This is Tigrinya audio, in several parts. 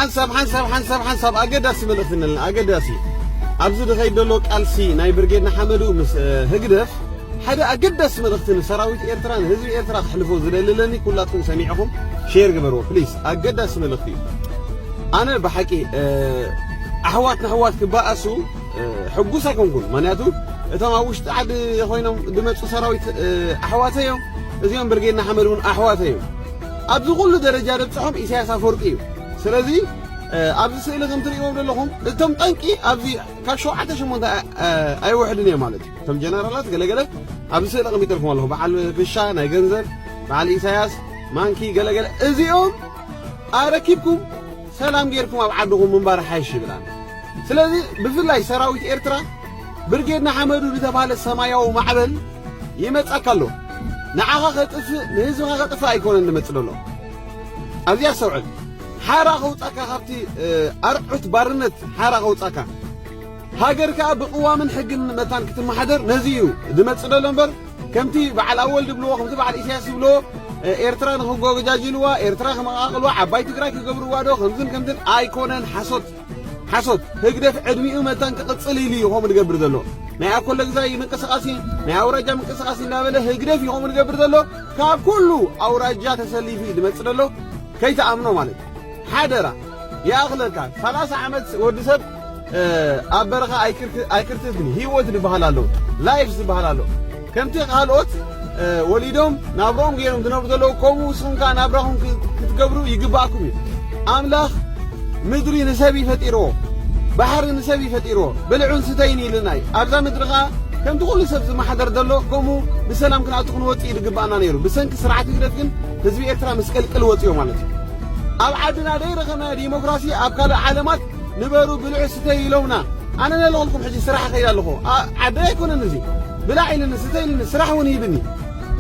ሓንሳብ ሓንሳብ ሓንሳብ ሓንሳብ ኣገዳሲ መልእኽቲ ኣለና። ኣገዳሲ፣ ኣብዚ ዝኸይድ ዘሎ ቃልሲ ናይ ብርጌድ ንሓመዱ ምስ ህግደፍ ሓደ ኣገዳሲ መልእኽቲ ንሰራዊት ኤርትራ፣ ንህዝቢ ኤርትራ ክሕልፎ ዝደሊ ኣለኒ። ኩላትኩም ሰሚዕኹም ሼር ግበርዎ ፕሊስ። ኣገዳሲ መልእኽቲ እዩ። ኣነ ብሓቂ ኣሕዋት ንኣሕዋት ክበኣሱ ሕጉስ ኣይኮንኩን። ምኽንያቱ እቶም ኣብ ውሽጢ ዓዲ ኮይኖም ዝመፁ ሰራዊት ኣሕዋተይ እዮም። እዚኦም ብርጌድ ንሓመዱ እውን ኣሕዋተይ እዮም። ኣብዚ ኩሉ ደረጃ ዘብፅሖም ኢሳያስ ኣፈወርቂ እዩ። ስለዚ ኣብዚ ስእሊ ከም ትርእይዎም ዘለኹም እቶም ጠንቂ ኣብዚ ካብ ሸውዓተ ሸሞንተ ኣይውሕድን እዮም ማለት እዩ። እቶም ጀነራላት ገለገለ ኣብዚ ስእሊ ኣቐሚጠልኩም ኣለኹ። በዓል ክሻ ናይ ገንዘብ፣ በዓል ኢሳያስ ማንኪ ገለገለ፣ እዚኦም ኣረኪብኩም ሰላም ጌርኩም ኣብ ዓድኹም ምንባር ሓይሽ ይብል ኣነ። ስለዚ ብፍላይ ሰራዊት ኤርትራ ብርጌድ ንሓመዱ ዝተባህለ ሰማያዊ ማዕበል ይመጻካ ኣሎ። ንዓኻ ከጥፍእ ንህዝብኻ ከጥፍእ ኣይኮነን ዝመጽእ ዘሎ። ኣብዚ ኣስተውዕል። ሓራ ከውጻካ ካብቲ ኣርዑት ባርነት ሓራ ከውጻካ። ሃገር ከኣ ብቅዋምን ሕግን መታን ክትመሓደር ነዚ እዩ ዝመጽእ ዘሎ እምበር ከምቲ በዓል ኣወል ዝብልዎ ከምቲ በዓል ኢሳያስ ዝብልዎ ኤርትራ ንክጎገጃጅልዋ ኤርትራ ክመቃቅልዋ ዓባይ ትግራይ ክገብርዋ ዶ ከምዝን ከምዝን ኣይኮነን። ሓሶት ሓሶት። ህግደፍ ዕድሚኡ መታን ክቅጽል ኢሉ እዩ ከምኡ ዝገብር ዘሎ። ናይ ኣኮለ ግዛይ ምንቅስቃሲ ናይ ኣውራጃ ምንቅስቃሲ እንዳበለ ህግደፍ እዩ ከምኡ ዝገብር ዘሎ። ካብ ኩሉ ኣውራጃ ተሰሊፉ እዩ ዝመጽእ ዘሎ። ከይተኣምኖ ማለት ሓደራ ይኣኽለካ። ሰላሳ ዓመት ወዲ ሰብ ኣብ በረኻ ኣይክርትፍን። ህይወት ዝበሃል ኣሎ፣ ላይፍ ዝበሃል ኣሎ። ከምቲ ካልኦት ወሊዶም ናብሮም ገይሮም ዝነብሩ ዘለዉ ከምኡ ንስኹም ከዓ ናብራኹም ክትገብሩ ይግባኣኩም እዩ። ኣምላኽ ምድሪ ንሰብ ይፈጢርዎ፣ ባሕሪ ንሰብ ይፈጢርዎ፣ ብልዑን ስተይን ኢልና እዩ። ኣብዛ ምድሪ ከዓ ከምቲ ኩሉ ሰብ ዝመሓደር ዘሎ ከምኡ ብሰላም ክንኣቱ ክንወፅእ እዩ ዝግባኣና ነይሩ። ብሰንኪ ስርዓት ህግደፍ ግን ህዝቢ ኤርትራ ምስ ቀልቅል ወፅዮ ማለት እዩ። ኣብ ዓድና ዘይረኸብናዮ ዲሞክራሲ ኣብ ካልእ ዓለማት ንበሩ ብልዑ ስተዩ ኢሎምና። ኣነ ነለኹልኩም ሕጂ ስራሕ ከይድ ኣለኹ። ዓደይ ኣይኮነን እዚ። ብላዕ ኢልኒ፣ ስተ ኢልኒ፣ ስራሕ እውን ሂብኒ።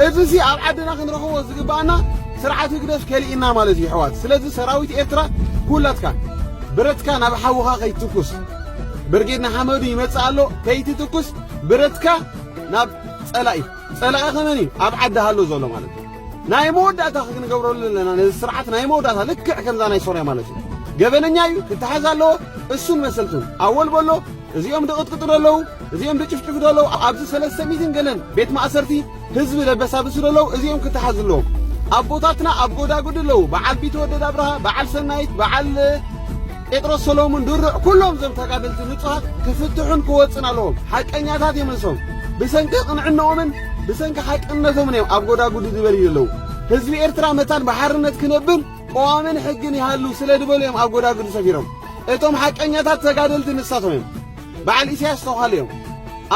እዚሲ ኣብ ዓድና ክንረኽቦ ዝግባኣና ስርዓት ህግደፍ ከሊእና ማለት እዩ ኣሕዋት። ስለዚ ሰራዊት ኤርትራ ኩላትካ ብረትካ ናብ ሓውኻ ከይትትኩስ። ብርጌድ ንሓመዱ ይመጽእ ኣሎ፣ ከይትትኩስ ብረትካ ናብ ጸላኢ። ጸላኢ ከመን እዩ? ኣብ ዓዲ ሃሎ ዘሎ ማለት እዩ። ናይ መወዳእታ ክንገብረሉ ኣለና ነዚ ስርዓት ናይ መወዳእታ ልክዕ ከምዛ ናይ ሶርያ ማለት እዩ። ገበነኛ እዩ ክተሓዝ ኣለዎ። እሱን መሰልቱን ኣወል በሎ እዚኦም ድቕጥቅጡ ደለዉ እዚኦም ድጭፍጭፉ ደለዉ ኣብዚ ሰለስተ ሚእትን ገለን ቤት ማእሰርቲ ህዝቢ ደበሳብሱ ደለዉ እዚኦም ክተሓዙ ኣለዎም። ኣቦታትና ኣብ ጎዳጉዲ ኣለዉ። በዓል ቢትወደድ ኣብርሃ፣ በዓል ሰናይት፣ በዓል ጴጥሮስ ሰሎሙን ድሩዕ ኩሎም እዞም ተጋደልቲ ንጹሃት ክፍትሑን ክወጽን ኣለዎም። ሓቀኛታት እዮም ንሶም። ብሰንኪ ቅንዕነኦምን ብሰንኪ ሓቅነቶምን እዮም ኣብ ጎዳጉዲ ዝበልዩ ዘለዉ። ህዝቢ ኤርትራ መታን ብሓርነት ክነብር ቅዋምን ሕግን ይሃሉ ስለ ዝበሉ እዮም ኣብ ጎዳጉዲ ሰፊሮም። እቶም ሓቀኛታት ተጋደልቲ ንሳቶም እዮም። በዓል ኢሳያስ ተዃሉ እዮም።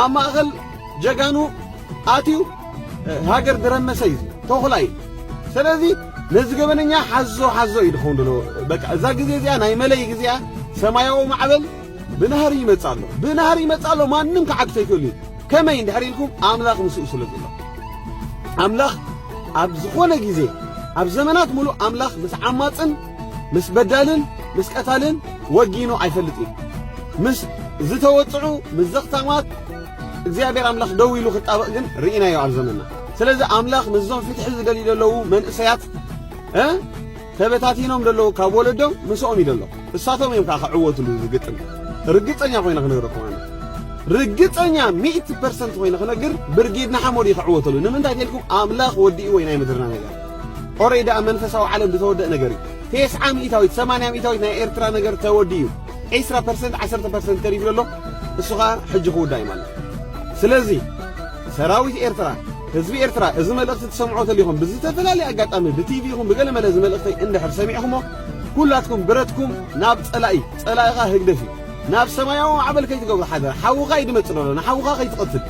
ኣብ ማእኸል ጀጋኑ ኣትዩ ሃገር ድረመሰ እዩ። ተኹላ እዩ። ስለዚ ነዚ ገበነኛ ሓዞ ሓዞ እዩ ድኸውን ድሎ። በቃ እዛ ግዜ እዚኣ ናይ መለይ ግዜኣ ሰማያዊ ማዕበል ብናህሪ ይመጽእ ኣሎ። ብናህሪ ይመጽእ ኣሎ። ማንም ክዓግቶ ይክእል እዩ። ከመይ እንድሕር ኢልኩም ኣምላኽ ምስኡ ስለ ዘሎ። ኣምላኽ ኣብ ዝኾነ ግዜ ኣብ ዘመናት ሙሉእ ኣምላኽ ምስ ዓማጽን ምስ በዳልን ምስ ቀታልን ወጊኑ ኣይፈልጥ እዩ። ምስ ዝተወጽዑ ምስ ዘኽታማት እግዚኣብሔር ኣምላኽ ደው ኢሉ ክጣበቕ ግን ርኢናዮ ኣብ ዘመንና። ስለዚ ኣምላኽ ምስዞም ፍትሒ ዝደልዩ ዘለዉ መንእሰያት እ ተበታቲኖም ዘለዉ ካብ ወለዶም ምስኦም እዩ ዘሎ። እሳቶም እዮም ከዓ ክዕወትሉ ዝግጥም። ርግጸኛ ኮይነ ክነግረኩም ኣነ ርግጸኛ ሚእቲ ፐርሰንት ኮይነ ክነግር ብርጌድ ንሓመዱ እዩ ክዕወተሉ። ንምንታይ ተልኩም ኣምላኽ ወዲእዎ እዩ ናይ ምድርና ነገር። ኦሬዲ ኣብ መንፈሳዊ ዓለም ዝተወደአ ነገር እዩ። ቴስዓ ሚእታዊት ሰማንያ ሚእታዊት ናይ ኤርትራ ነገር ተወዲኡ እዩ። ዒስራ ፐርሰንት ዓሰርተ ፐርሰንት ተሪፉ ዘሎ እሱ ከዓ ሕጂ ክውዳእ እዩ ማለት እዩ። ስለዚ ሰራዊት ኤርትራ ህዝቢ ኤርትራ እዚ መልእኽቲ ትሰምዖ ተሊኹም ብዝተፈላለየ ኣጋጣሚ ብቲቪ ይኹን ብገለ መለ እዚ መልእኽተይ እንድሕር ሰሚዕኹሞ ኩላትኩም ብረትኩም ናብ ጸላኢ ጸላኢኻ ህግደፍ እዩ ናብ ሰማያዊ ማዕበል ከይትገብሩ ሓደራ ሓውኻ እዩ ድመጽእ ዘሎ ንሓውኻ ከይትቐትል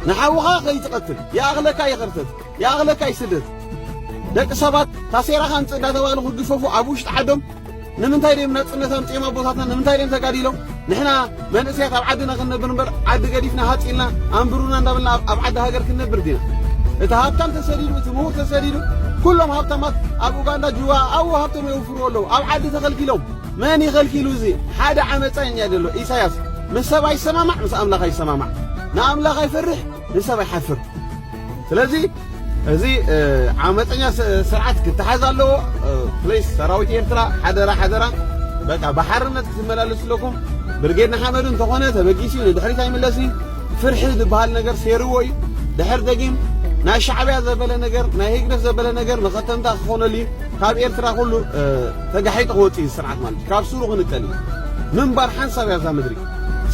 ንሓውኻ ከይትቐትል ይኣኽለካ ይኸርተት ይኣኽለካ ይስደት ደቂ ሰባት ታሴራኻ ምጽእ እንዳተባህሉ ክግፈፉ ኣብ ውሽጢ ዓዶም ንምንታይ ድም ናጽነት ኣምጺኦም ኣቦታትና ንምንታይ ድም ተጋዲሎም ንሕና መንእሰያት ኣብ ዓድና ክንነብር እምበር ዓዲ ገዲፍና ሃጽ ኢልና ኣንብሩና እንዳበልና ኣብ ዓዲ ሃገር ክንነብር ዲና እቲ ሃብታም ተሰዲዱ እቲ ምሁር ተሰዲዱ ኩሎም ሃብታማት ኣብ ኡጋንዳ ጅዋ ኣው ሃብቶም የውፍሩ ኣለዉ ኣብ ዓዲ ተኸልኪሎም መን ይኸልኪሉ እዚ ሓደ ዓመጻኛ ዘሎ ኢሳያስ ምስ ሰብ ኣይሰማማዕ ምስ ኣምላኽ ኣይሰማማዕ ንኣምላኽ ኣይፈርሕ ንሰብ ኣይሓፍር ስለዚ እዚ ዓመፀኛ ስርዓት ክተሓዝ ኣለዎ። ፕሊስ ሰራዊት ኤርትራ ሓደራ ሓደራ፣ በቃ ብሓርነት ክትመላለሱ ኣለኩም። ብርጌድ ንሓመዱ እንተኾነ ተበጊሱ ንድሕሪት ኣይምለስን። ፍርሒ ዝበሃል ነገር ሴርዎ እዩ። ድሕር ደጊም ናይ ሻዕብያ ዘበለ ነገር፣ ናይ ህግደፍ ዘበለ ነገር መኸተምታ ክኾነሉ እዩ። ካብ ኤርትራ ኩሉ ተጋሒጡ ክወፅእ እዩ ስርዓት ማለት እዩ። ካብ ሱሩ ክንቀል እዩ። ምንባር ሓንሳብ እያ እዛ ምድሪ።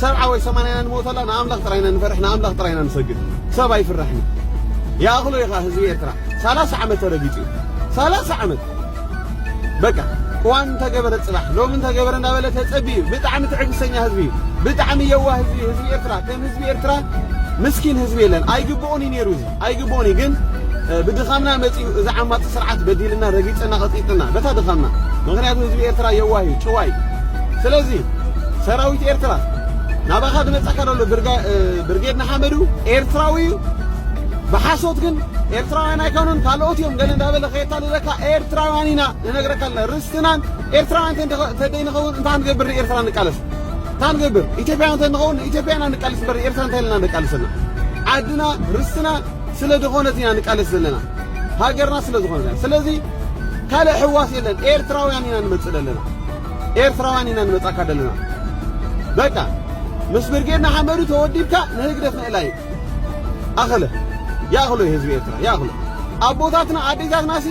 ሰብዓ ወይ ሰማንያ ኢና ንሞተላ፣ ንኣምላኽ ጥራይና ንፈርሕ፣ ንኣምላኽ ጥራይና ንሰግድ። ሰብ ኣይፍራሕን። ይኣኽሎ እዩ ኸዓ ህዝቢ ኤርትራ። ሰላሳ ዓመት ተረጊጹ እዩ። ሰላሳ ዓመት። በቃ፣ ቅዋም እንተገበረ ጽባሕ፣ ሎሚ እንተገበረ እንዳበለ ተጸብዩ። ብጣዕሚ ትዕግስተኛ ህዝቢ እዩ። ብጣዕሚ የዋህ ህዝቢ እዩ። ህዝቢ ኤርትራ፣ ከም ህዝቢ ኤርትራ ምስኪን ህዝቢ የለን። ኣይግብኦን እዩ ነይሩ እዚ። ኣይግብኦን እዩ ግን፣ እ፣ ብድኻምና መጺኡ እዚ ዓማጺ ስርዓት በዲልና፣ ረጊጽና፣ ቀጢጥና። በታ ድኻምና። ምኽንያቱ ህዝቢ ኤርትራ የዋህ እዩ፣ ጭዋ እዩ። ስለዚ ሰራዊት ኤርትራ ናባኻ ዝመጻካ ዘሎ ብርጋ-፣ እ፣ ብርጌድ ንሓመዱ ኤርትራዊ እዩ። ብሓሶት ግን ኤርትራውያን ኣይኮኑን፣ ካልኦት እዮም ገለ እንዳበለ ከየታልለካ ኤርትራውያን ኢና ንነግረካ ኣለና። ርስትናን ኤርትራውያን እንተ-፣ እንተደይንኸውን እንታይ ንገብር ንኤርትራ ንቃለስ? እንታይ ንገብር? ኢትዮጵያውያን እንተንኸውን ኢትዮጵያ ኢና ንቃለስ እምበር ኤርትራ እንታይ ኢልና ንቃለሰና? ዓድና፣ ርስትና ስለ ዝኾነት ኢና ንቃለስ ዘለና። ሃገርና ስለ ዝኾነት ኢና። ስለዚ ካልእ ሕዋስ የለን። ኤርትራውያን ኢና ንመጽእ ዘለና። ኤርትራውያን ኢና ንመጻካ ዘለና። በቃ ምስ ብርጌድ ንሓመዱ ተወዲብካ ንህግደፍ ምእላይ ኣኸለ። ይኣኽሎ ህዝቢ ኤርትራ፣ ይኣኽሎ። ኣቦታትና ኣዴታትና ሲ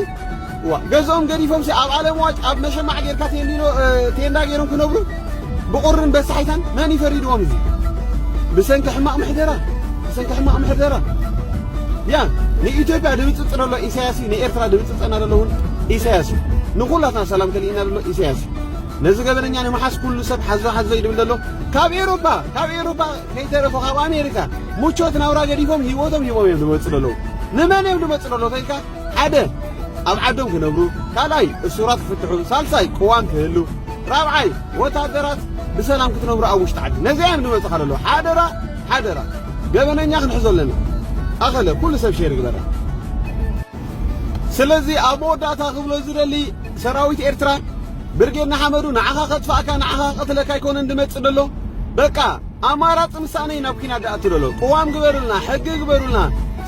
ዋ፣ ገዝኦም ገዲፎም ሲ ኣብ ዓለም ዋጭ ኣብ መሸማዕ ጌርካ ቴንዲኖ፣ እ፣ ቴንዳ ጌሮም ክነብሩ ብቑርን በሳሒታን መን ይፈሪድዎም እዚ? ብሰንኪ ሕማቕ ምሕደራ፣ ብሰንኪ ሕማቕ ምሕደራ። ያ፣ ንኢትዮጵያ ድብጽጽ ዘሎ ኢሳያስ እዩ፣ ንኤርትራ ድብጽጸና ዘሎ እውን ኢሳያስ እዩ። ንኹላትና ሰላም ከልኢና ዘሎ ኢሳያስ እዩ። ነዚ ገበነኛ ንምሓዝ ኩሉ ሰብ ሓዞ ሓዞ ይድብል ዘሎ። ካብ ኤውሮፓ፣ ካብ ኤውሮፓ ከይተረፎ ካብ ኣሜሪካ ምቾት ናብራ ገዲፎም ህይወቶም ሂቦም እዮም ዝመጹ ዘለዉ። ንመን እዮም ዝመጹ ዘለዉ ተልካ ሓደ ኣብ ዓዶም ክነብሩ፣ ካልኣይ እሱራት ክፍትሑ፣ ሳልሳይ ቅዋም ክህሉ፣ ራብዓይ ወታደራት ብሰላም ክትነብሩ ኣብ ውሽጢ ዓዲ። ነዚኣ እዮም ዝመጹኻ ዘለዉ። ሓደራ፣ ሓደራ። ገበነኛ ክንሕዞ ኣለና። ኣኸለ፣ ኩሉ ሰብ ሼር ይግበራ። ስለዚ ኣብ መወዳእታ ክብሎ ዝደሊ ሰራዊት ኤርትራ ብርጌድ ንሓመዱ ንዓኻ ከጥፋእካ ንዓኻ ክቐትለካ ኣይኮነን ዝመጽእ ዘሎ። በቃ ኣማራጺ ምሳእነ እዩ ናብ ኲናት ዝኣቱ ዘሎ። ቅዋም ግበሩልና፣ ሕጊ ግበሩልና፣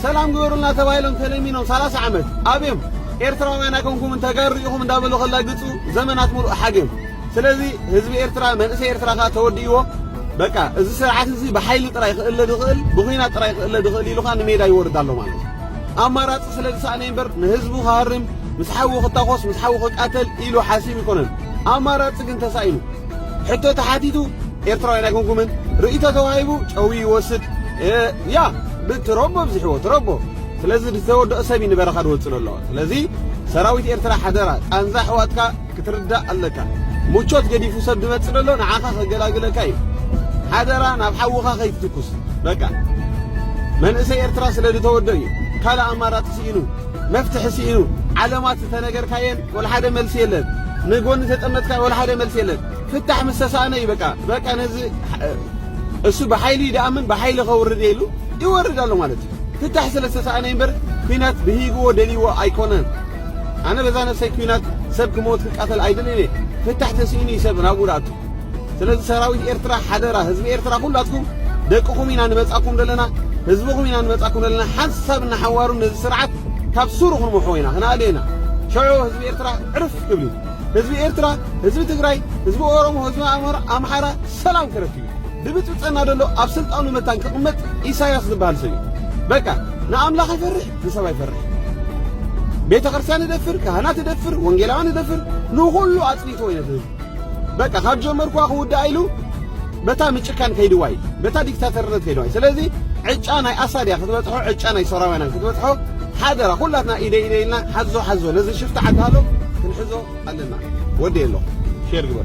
ሰላም ግበሩልና ተባሂሎም ተለሚኖም ሰላሳ ዓመት ኣብዮም ኤርትራውያን ኣይኮንኩምን ተጋሩ ኢኹም እንዳበሉ ከላግጹ ዘመናት ሙሉእ ሓግዮም። ስለዚ ህዝቢ ኤርትራ፣ መንእሰይ ኤርትራ ከኣ ተወዲእዎ። በቃ እዚ ስርዓት እዚ ብሓይሊ ጥራይ ክእለ ዝኽእል፣ ብኹናት ጥራይ ክእለ ዝኽእል ኢሉ ከኣ ንሜዳ ይወርድ ኣሎ ማለት እዩ። ኣማራጺ ስለ ዝሰኣነ እምበር ንህዝቡ ክሃርም፣ ምስ ሓዉ ክታኾስ፣ ምስ ሓዉ ክቃተል ኢሉ ሓሲብ ይኮነን። ኣማራጺ ግን ተሳኢኑ። ሕቶ ተሓቲቱ ኤርትራውያን ኣይኮንኩምን፣ ርእይቶ ተዋሂቡ ጨዊ ይወስድ። እ፣ ያ፣ ብትረቦ ኣብዚሕዎ፣ ትረቦ። ስለዚ ዝተወደኦ ሰብ እዩ ንበረኻ ዝወጽእ ዘሎ። ስለዚ ሰራዊት ኤርትራ ሓደራ፣ ቃንዛ ኣሕዋትካ ክትርዳእ ኣለካ። ምቾት ገዲፉ ሰብ ዝመጽእ ዘሎ ንዓኻ ከገላግለካ እዩ። ሓደራ ናብ ሓውኻ ከይትትኩስ። በቃ መንእሰይ ኤርትራ ስለ ዝተወደኡ እዩ። ካልእ ኣማራጺ ስኢኑ፣ መፍትሒ ስኢኑ። ዓለማት ዝተነገርካየን ወላ ሓደ መልሲ የለን። ንጎኒ ተጠመጥካ ወላ ሓደ መልሲ የለን። ፍታሕ ምስ ተሳእነ እዩ በቃ፣ በቃ ነዚ እሱ ብሓይሊ ይድኣምን ብሓይሊ ከውርድ ኢሉ ይወርድ ኣሎ ማለት እዩ። ፍታሕ ስለ ዝተሳእነ እምበር ኲናት ብሂግዎ ደልይዎ ኣይኮነን። ኣነ በዛ ነፍሰይ ኲናት ሰብ ክሞት ክቃተል ኣይደልን እየ። ፍታሕ ተስኢኑ እዩ ሰብ ናብ ጉድኣቱ። ስለዚ ሰራዊት ኤርትራ ሓደራ፣ ህዝቢ ኤርትራ ኩላትኩም ደቅኹም ኢና ንመጻኩም ዘለና፣ ህዝብኹም ኢና ንመጻኩም ዘለና። ሓንሳብ እናሓዋሩ ነዚ ስርዓት ካብ ሱሩ ክንምሖ ኢና፣ ክነኣልዮ ኢና። ሽዑ ህዝቢ ኤርትራ ዕርፍ ክብል እዩ። ህዝቢ ኤርትራ፣ ህዝቢ ትግራይ፣ ህዝቢ ኦሮሞ፣ ህዝቢ ኣምሓራ፣ ኣምሓራ ሰላም ክረክብ እዩ። ድብጥብጠና ዘሎ ኣብ ስልጣኑ መታን ክቕመጥ ኢሳያስ ዝበሃል ሰብ እዩ። በቃ ንኣምላኽ ኣይፈርሕ፣ ንሰብ ኣይፈርሕ። ቤተ ክርስቲያን ይደፍር፣ ካህናት ይደፍር፣ ወንጌላውያን ይደፍር፣ ንኹሉ ኣጽኒቶ ይነፍር። በቃ ካብ ጀመርኳ ክውዳእ ኢሉ በታ ምጭካን ከይድዋ እዩ። በታ ዲክታተርነት ከይድዋ እዩ። ስለዚ ዕጫ ናይ ኣሳድ እያ ክትበጽሖ፣ ዕጫ ናይ ሰራውያናን ክትበጽሖ። ሓደራ ኩላትና ኢደ ኢደ ኢልና ሓዞ ሓዞ ነዚ ሽፍታ ዓዲ ሃሎ ክንሕዞ ኣለና። ወዲ የሎ ሼር ግበሩ።